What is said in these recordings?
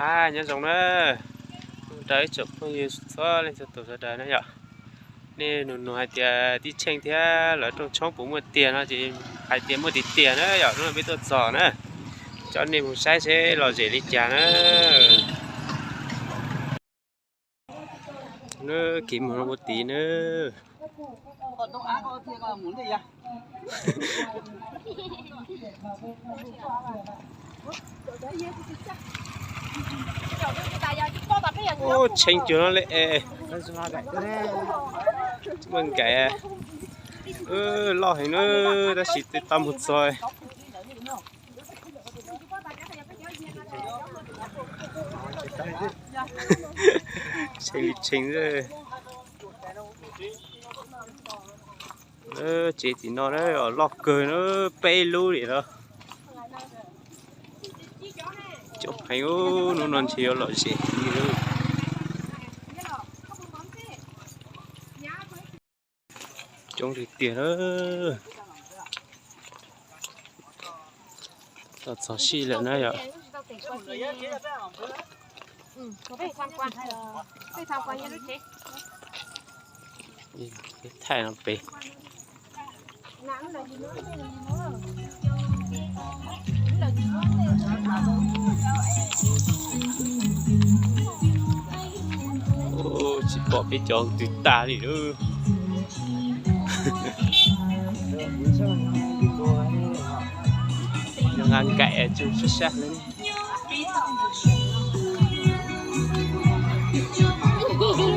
Nyob zoo na, rau ib tsoom phooj ywg txhua leej txhua tus sawv daws na yom. Nej nug nug hais tias tib Tsheej thiab lawv rooj tshoob puas muaj tiag no ces hais tias muaj tiag tiag na yom. Hnub no peb tuaj txog na, coj nej mus saib seb lom zem li cas na. Kiv mus ua tid na. Tsheej cuag no li es, muaj nkaim, loj heev na, tab sis twb tau mus txog. Tsheej li tsheej, tsev tim no na, loj kawg na, peb lub li no. Coob heev, hnub no ntshe yuav lom zem heev li. Coob tiag tiag na. Txog sij lawm na yom. Thaij no pem. Tsis pom peb cov twg tag li lawm. Nqa nkaim tsuj sab sab li. Ib tsoom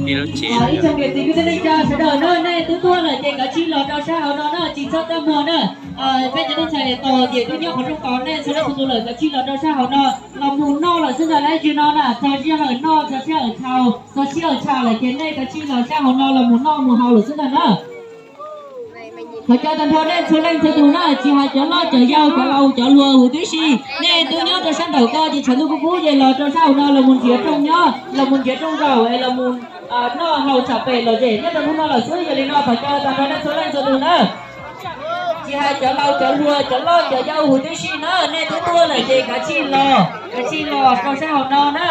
niam txiv kwv tij neej tsa sawv daws na, nej twb tuaj lawm ces kav tsij los rau sab hauv no na, tsis txhob tab muag na. Peb cov neej tsa tos ces twb nyob qhov rooj tos nej sawv daws txhua tus lawm, kav tsij los rau sab hauv no los mus noj lawm xwb ntag. Lab ntsis no na, txog sij hawm noj, txog sij hawm thaum, txog sij hawm tsham lawm ces nej kav tsij los sab hauv no los mus noj mus haus lawm xwb ntag na. Thov caw tag nrho nej txhua leej txhua tus na, tsis hais cov loj cov yau, cov laus cov hluas huv tib si, nej twb nyob rau sab nraum ko ces tshav ntuj kub kub ces los rau sab hauv no los mus nrhiav rooj nyob, los mus nrhiav rooj zaum es los mus noj haus tsham pem lom zem nyob rau hnub no lawm xwb. Yog li no thov caw tag nrho nej txhua leej txhua tus na, tsis hais cov laus cov hluas, cov loj cov yau huv tib si na, nej twb tuaj lawm ces kav tsij los, kav tsij los rau sab hauv no na.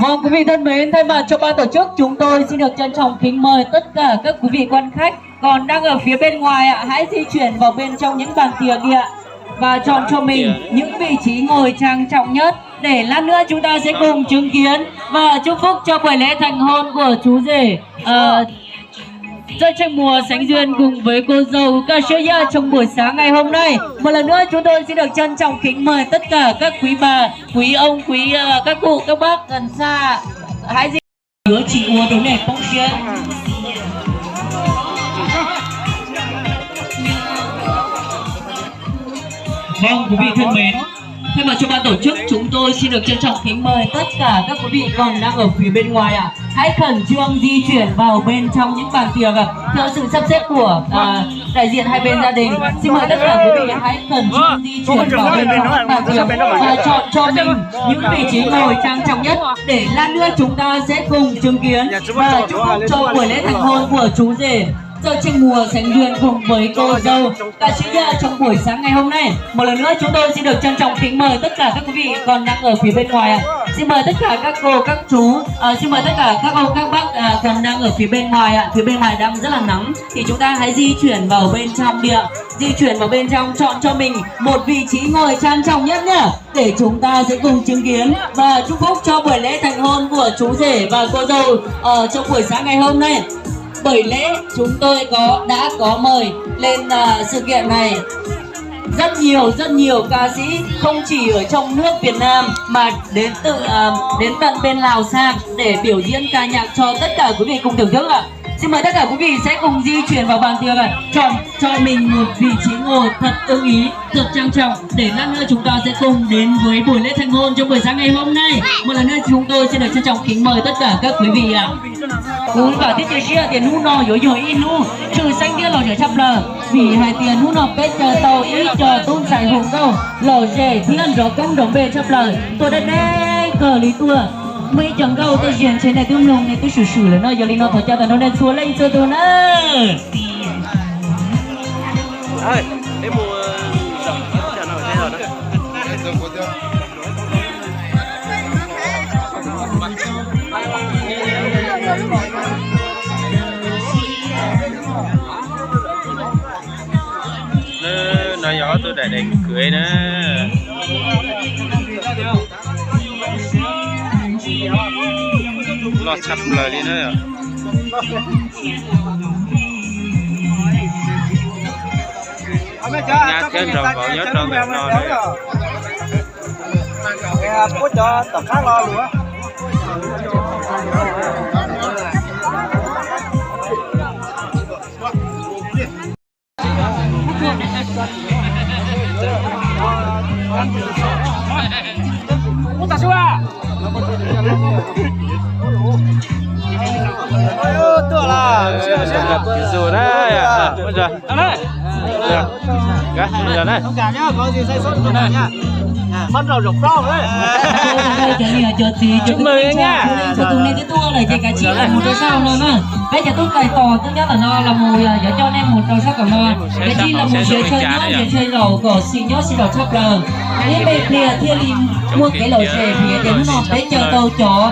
Vâng, quý vị thân mến, thay mặt cho ban tổ chức, chúng tôi xin được trân trọng kính mời tất cả các quý vị quan khách còn đang ở phía bên ngoài ạ, hãy di chuyển vào bên trong những bàn tiệc đi ạ. Và chọn cho mình những vị trí ngồi trang trọng nhất để lát nữa chúng ta sẽ cùng chứng kiến và chúc phúc cho buổi lễ thành hôn của chú rể, ờ, Dây Chanh Mùa sánh duyên cùng với cô dâu Cao Siêu Yă trong buổi sáng ngày hôm nay. Một lần nữa chúng tôi xin được trân trọng kính mời tất cả các quý bà, quý ông, quý, ờ, các cụ, các bác gần xa. Hãy di Hứa chỉ ua đồ nẻ bóng xiên. Vâng, quý vị thân mến, thay mặt cho ban tổ chức, chúng tôi xin được trân trọng kính mời tất cả các quý vị còn đang ở phía bên ngoài ạ. Hãy khẩn trương di chuyển vào bên trong những bàn tiệc ạ. Theo sự sắp xếp của, à, đại diện hai bên gia đình, xin mời tất cả quý vị hãy khẩn trương di chuyển vào bên trong bàn tiệc và chọn cho mình những vị trí ngồi trang trọng nhất để lát nữa chúng ta sẽ cùng chứng kiến và chúc phúc cho buổi lễ thành hôn của chú rể Dây Chanh Mùa sánh duyên cùng với cô dâu Cao Siêu Yă trong buổi sáng ngày hôm nay. Một lần nữa chúng tôi xin được trân trọng kính mời tất cả các quý vị còn đang ở phía bên ngoài ạ. Xin mời tất cả các cô, các chú, à, xin mời tất cả các ông, các bác, à, còn đang ở phía bên ngoài ạ. Phía bên ngoài đang rất là nắng. Thì chúng ta hãy di chuyển vào bên trong đi ạ. Di chuyển vào bên trong, chọn cho mình một vị trí ngồi trang trọng nhất nhá. Để chúng ta sẽ cùng chứng kiến và chúc phúc cho buổi lễ thành hôn của chú rể và cô dâu, ờ, trong buổi sáng ngày hôm nay. Bởi lễ chúng tôi có, đã có mời lên, à, sự kiện này rất nhiều, rất nhiều ca sĩ không chỉ ở trong nước Việt Nam mà đến từ, à, đến tận bên Lào sang để biểu diễn ca nhạc cho tất cả quý vị cùng thưởng thức ạ. Xin mời tất cả quý vị sẽ cùng di chuyển vào bàn tiệc ạ. Chọn cho mình một vị trí ngồi thật ưng ý, thật trang trọng để lát nữa chúng ta sẽ cùng đến với buổi lễ thành hôn trong buổi sáng ngày hôm nay. Một lần nữa chúng tôi xin được trân trọng kính mời tất cả các quý vị ạ. Kuv vam thiab cia siab tias hnub no yuav yog ib hnub tshwj xeeb thiab lom zem tshaj plaws, vim hais tias hnub no peb caw tau ib co tub ntxhais hu nkauj lom zem thiab nrov koob nrov npe tshaj plaws tuaj deb deb kawg li tuaj. Muaj ib co nkauj tej zaum ntshe nej twb mloog nej twb swm swm lawm no, yog li no thov caw tag nrho nej txhua leej txhua tus na. No yog ob tug daim dej khwv na. Loj tshaj plaws li na. Nyab thiab nraug vauv nyob rau ntawm no. Tus na, mus na. Cov niam cov txiv, cov kwv tij, cov tus nej twb tuaj lawm ces kav tsij los mus rau sab hauv no na. Peb cov tub tais tos twb nyob ntawm no los mus, yuav coj nej mus rau sab tom no. Kav tsij los mus nrhiav chaw nyob, nrhiav chaw zaum kom xis nyob sib haum tshaj plaws. Ib me pliag thiaj li muaj kev lom zem vim tias hnub no peb caw tau cov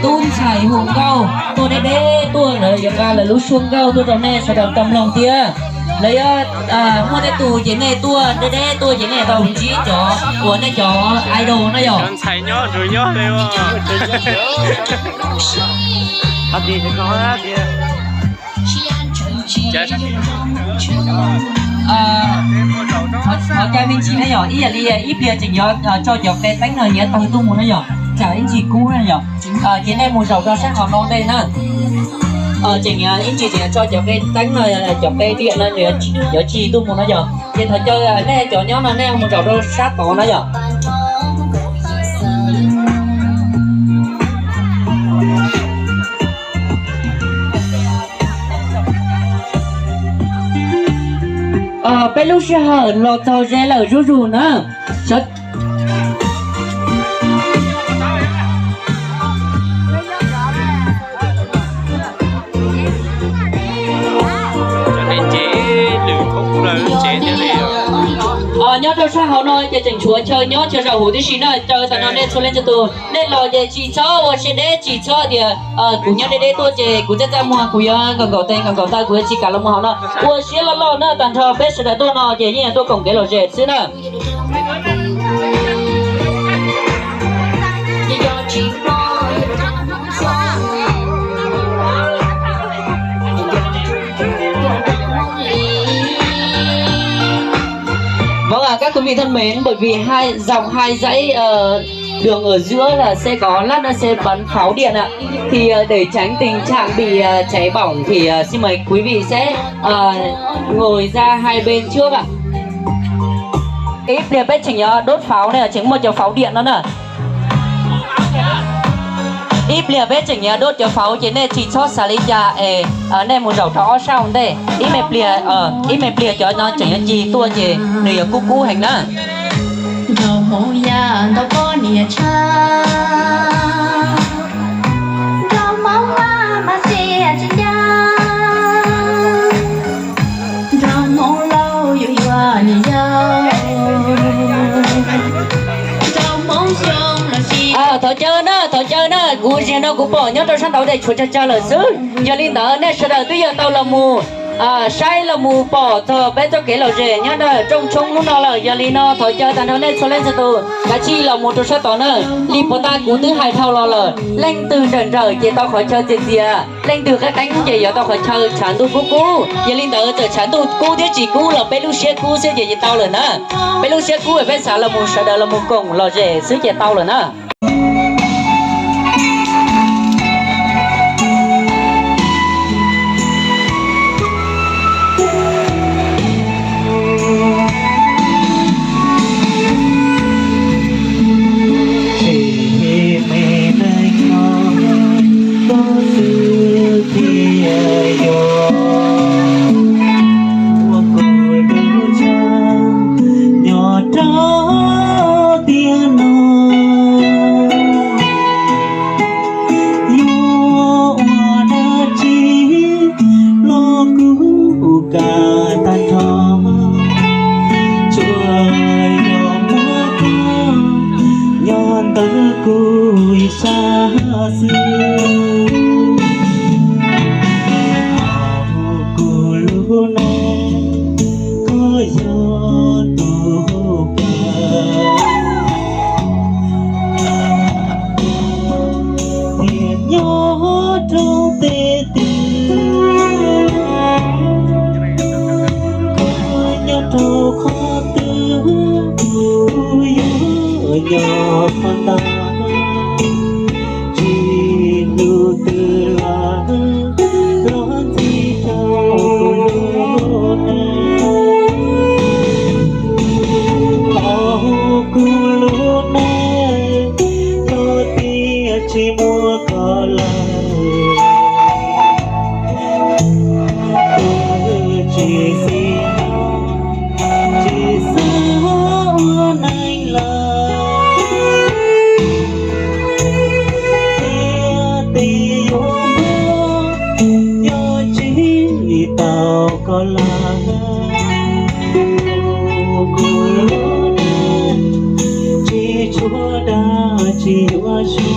tub ntxhais hu nkauj tuaj deb deb tuaj lawv yuav nqa lawv lub suab nkauj tuaj rau nej sawv daws tau mloog thiab. Lawv yuav muaj tej tus ces nej tuaj deb deb tuaj ces nej tau ntsib cov uas nej cov idol no yog. Ntxhais nyob nrug nyob li. Thov caw me ntsis na yom, ib yam li ib pliag tseem yuav tso cov qe teeb no nyiav tawg tuaj mus na yom, tsam ib ntsis kub na yom. Ces nej mus zaum rau sab hauv no ntej na. Tseem ib ntsis tseem yuav tso cov qe teeb no, cov qe diam no yuav tsis tuaj mus no yom. Ces thov caw nej cov nyob no nej mus zaum rau sab tod na yom. Peb lub sij hawm los txog ze lawm zuj zus na. Nyob rau sab hauv no ces tseem tshuav chaw nyob chaw zaum huv tib si na, caw tag nrho nej txhua leej txhua tus, nej los ces tsis txhob ua siab deb, tsis txhob tias kuv nyob deb deb tuaj ces kuv txaj txaj muag, kuv yuav nkaum nkaum tes nkaum nkaum taw, kuv yuav tsis kam los mus hauv no. Ua siab loj loj na, tag nrho peb sawv daws tuaj no ces yeej yog tuaj koom kev lom zem xwb na. Vâng ạ, các quý vị thân mến, bởi vì hai dòng hai dãy ờ, đường ở giữa là sẽ có lát nữa sẽ bắn pháo điện ạ. Thì ờ, để tránh tình trạng bị ờ, cháy bỏng thì ờ, xin mời quý vị sẽ ờ, ngồi ra hai bên trước ạ. Ib pliag peb tseem yuav đốt pháo này, tseem muaj cov pháo điện no na. Ib pliag peb tseem yuav đốt cov pháo ces nej tsis txhob xav li cas es nej mus zaum rau ob sab ua ntej. Ib me pliag, ib me pliag cov no tseem yuav ci tuaj ces nws yuav kub kub heev na. Nraug Hmoob yaj ntau poj niam tshaj, nraug Hmoob maj mas txias tsis ncaj, nraug Hmoob laus yus yuav niam yau, nraug Hmoob xyoo los sis. Thov caw na, thov caw na, kuv ziag no kuv pom nyob rau sab nraud ces tshuav tsawg tsawg lawm xwb. Yog li ntawd nej sawv daws twb yuav tau los mus saib los mus pom txog peb txoj kev lom zem nyob rau rooj tshoob hnub no lawm. Yog li no thov caw tag nrho nej txhua leej txhua tus kav tsij los mus rau sab tod na. Li puas tas kuv twb hais dhau los lawm, leej twg nrawm nrawm ces tau qhov chaw txias txias, leej twg qeeb qeeb ces yuav tau qhov chaw tshav ntuj kub kub. Yog li ntawd txawm tshav ntuj kub thiab tsis kub los peb lub siab kub xwb ces yeej tau lawm na. Peb lub siab kub es peb xav los mus sawv daws los mus koom lom zem xwb ces tau lawm na. Kuv neeg, koj yog tus kawg, thiaj nyob rau tej twg, koj nyob rau qhov twg, kuv yuav nyob qhov ntawd. Tsis hlub twg los, los ntxhi rau kuv lub neej. Los kuv lub neej, yog tias tsis muaj koj lawm, kuv tsis xis, tsis xav ua neeg lawm. Tiag tiag yuav npag, yog tsis tau koj lawm, kuv lub neej tsis tshua dag tsis yuav zoo.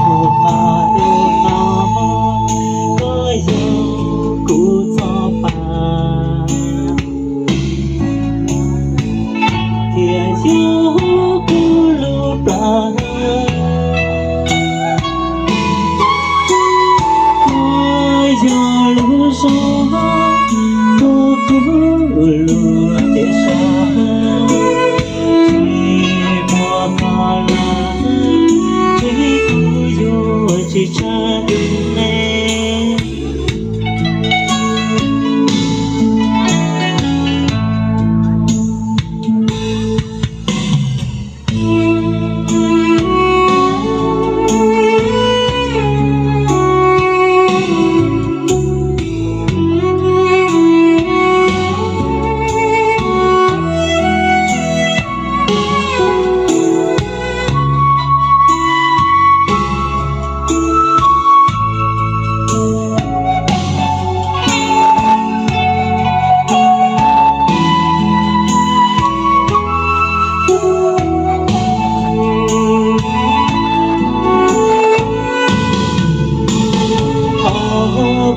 Kuv qhov tus no, koj yog kuv txoj pa, thiaj yog kuv lub plab. Koj yog lub zog, koj kuv lub cev sab, tsis muaj koj lawm, ces kuv yuav tsis tshav ntuj neej.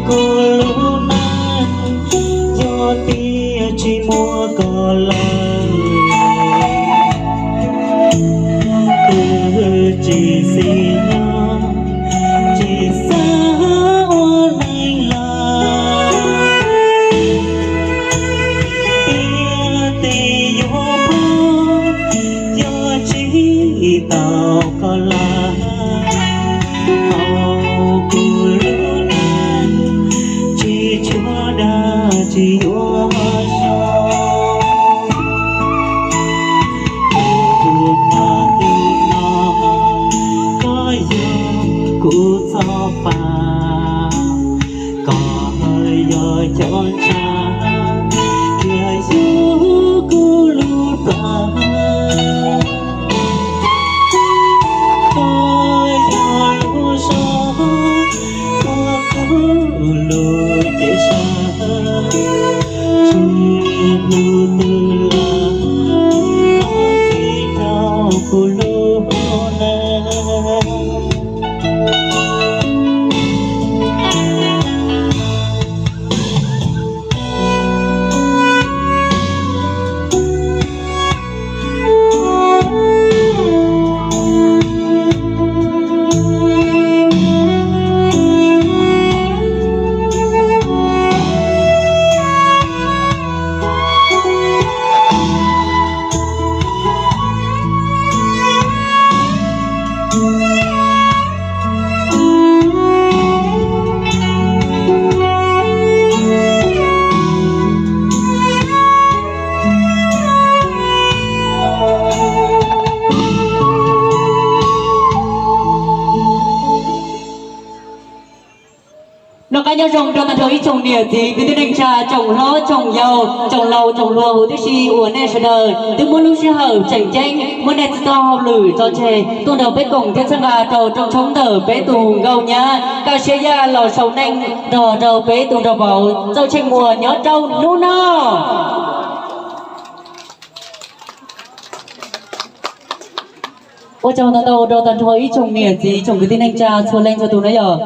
Kuv lub neej, yog tias tsis muaj koj lawm, twb tsis xis nyob, tsis xav ua neeg lawm. Tiag tiag yuav npag, yog tsis tau koj lawm, hauv kuv lub neej tsis tshua dag tsis yuav zoo. Kuv qhov tus no, koj yog kuv txoj pa, koj yog cov ntshav, thiaj yog kuv lub plab. Koj yog lub zog, koj kuv lub cev sab, tsis hlub twg lawm, los ntxhi rau kuv lub neej. Noj qab nyob zoo rau tag nrho ib tsoom niam txiv kwv tij neej tsa, tsoom hlob tsoom yau, tsoom laus tsoom hluas huv tib si uas nej sawv daws twb muab lub sij hawm tseem ceeb muab nej txoj hauj lwm tso tseg tuaj nrog peb koom thiab txhawb nqa rau rooj tshoob ntawm peb tus nkauj nyab Kaj Siab Yaj los sau neej nrog rau peb tus nraug vauv Txawj Tsheej Muas nyob rau hnub no. Ua tsaug ntau ntau rau tag nrho ib tsoom niam txiv tsoom kwv tij neej tsa txhua leej txhua tus na yom.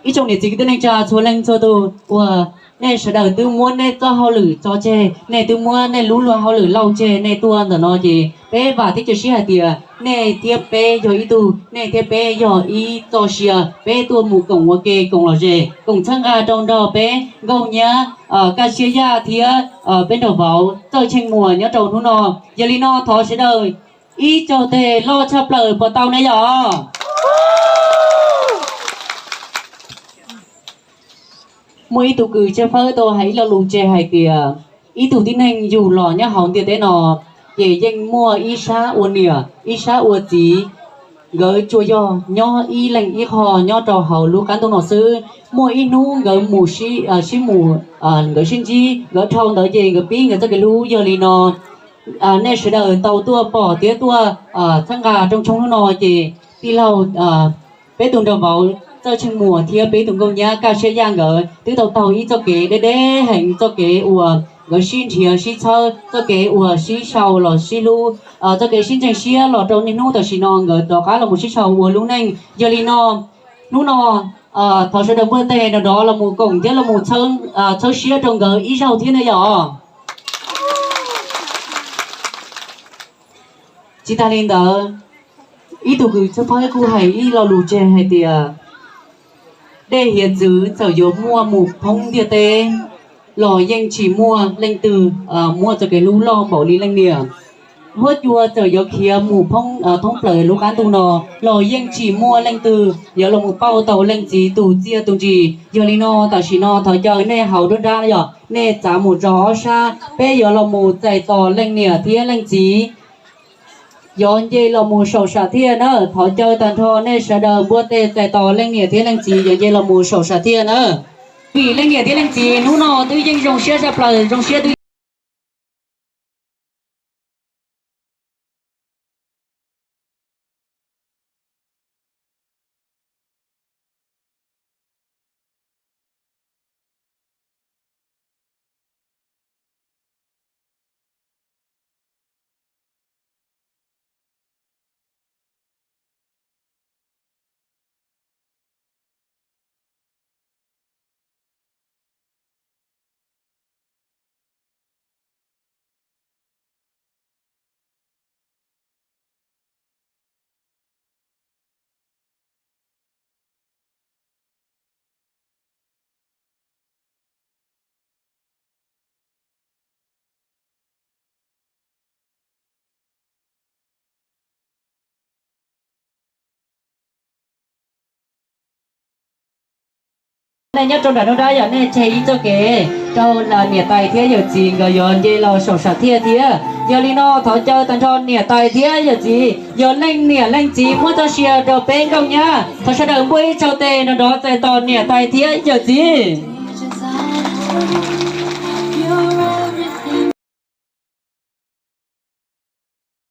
Ib tsoom niam txiv kwv tij neej tsa txhua leej txhua tus uas nej sawv daws twb muab nej txoj hauj lwm tso tseg, nej twb muab nej lub luag hauj lwm lauj tseg, nej tuaj ntawm no ces peb vam thiab cia siab hais tias nej thiab peb yog ib tug, nej thiab peb yog ib txoj sia, peb tuaj mus koom ua ke koom lom zem, koom txhawb nqa rau nrog peb Nkauj Nyab, Kaj Siab Yaj thiab peb nraug vauv Txawj Tsheej Muas nyob rau hnub no. Yog li no thov sawv daws ib caug teg loj tshaj plaws puas tau ne yom? Muaj ib tug kws tshiab fawb tau hais ib lo lus tseg hais tias ib tug tib neeg yug los nyob hauv ntiaj teb no ces yeej muaj ib sab ua niam ib sab ua txiv. Nkawd tsuas yog nyob ib leeg ib qho nyob rau hauv lub qab ntuj no xwb. Muaj ib hnub nkawd mus sib mus, nkawd sib ntsib, nkawd dhau ntawd ces nkawd pib nkawd txoj kev hlub. Yog li no nej sawv daws tau tuaj pom thiab tuaj txhawb nqa rooj tshoob hnub no ces tij laug, peb tus nraug vauv Txawj Tsheej Muas thiab peb tus nkauj nyab Kaj Siab Yaj nkawd twb tau taug ib txoj kev deb deb heev, txoj kev uas nkawd sib nrhiav sib txhawb, txoj kev uas sib sau los sib hlub, txoj kev sib ntseeg siab los rau niaj hnub tam sim no nkawd rov qab los mus sib sau ua lub neej. Yog li no hnub no thov sawv daws npuaj tes nrov nrov los mus koom thiab los mus txhawb siab rau nkawd ib zaug thiab ne yom? Tsis tas li ntawd, ib tug kws tshiab fawb kuj hais ib lo lus tseg hais tias dej hiav txwv txawm yuav muaj mus thoob ntiaj teb los yeej tsis muaj leej twg muaj txoj kev hlub loj npaum li leej niam. Huab cua txawm yuav khiav mus thoob plaws lub qab ntuj no los yeej tsis muaj leej twg yuav los mus pauj tau leej txiv tus txiaj tus ntsig. Yog li no tam sim no thov caw nej hauv nruab nrab yog nej txav mus rau ob sab, peb yuav los mus txais tos leej niam thiab leej txiv yuav nce los mus saum sam thiaj na. Thov caw tag nrho nej sawv daws npuaj tes txais tos leej niam thiab leej txiv yuav nce los mus saum sam thiaj na. Vim leej niam thiab leej txiv hnub no twb yeej zoo siab tshaj plaws, zoo siab twb Nej nyob rau nram nruab nrab yog nej tseg ib txoj kev rau niam tais thiab yawm txiv nkawd yuav nce los saum sam thiaj thiab. Yog li no thov caw tag nrho niam tais thiab yawm txiv, yog leej niam leej txiv muab txoj sia rau peb nkauj nyab, thov sawv daws npuaj ib tsaug tes nrov nrov txais tos niam tais thiab yawm txiv.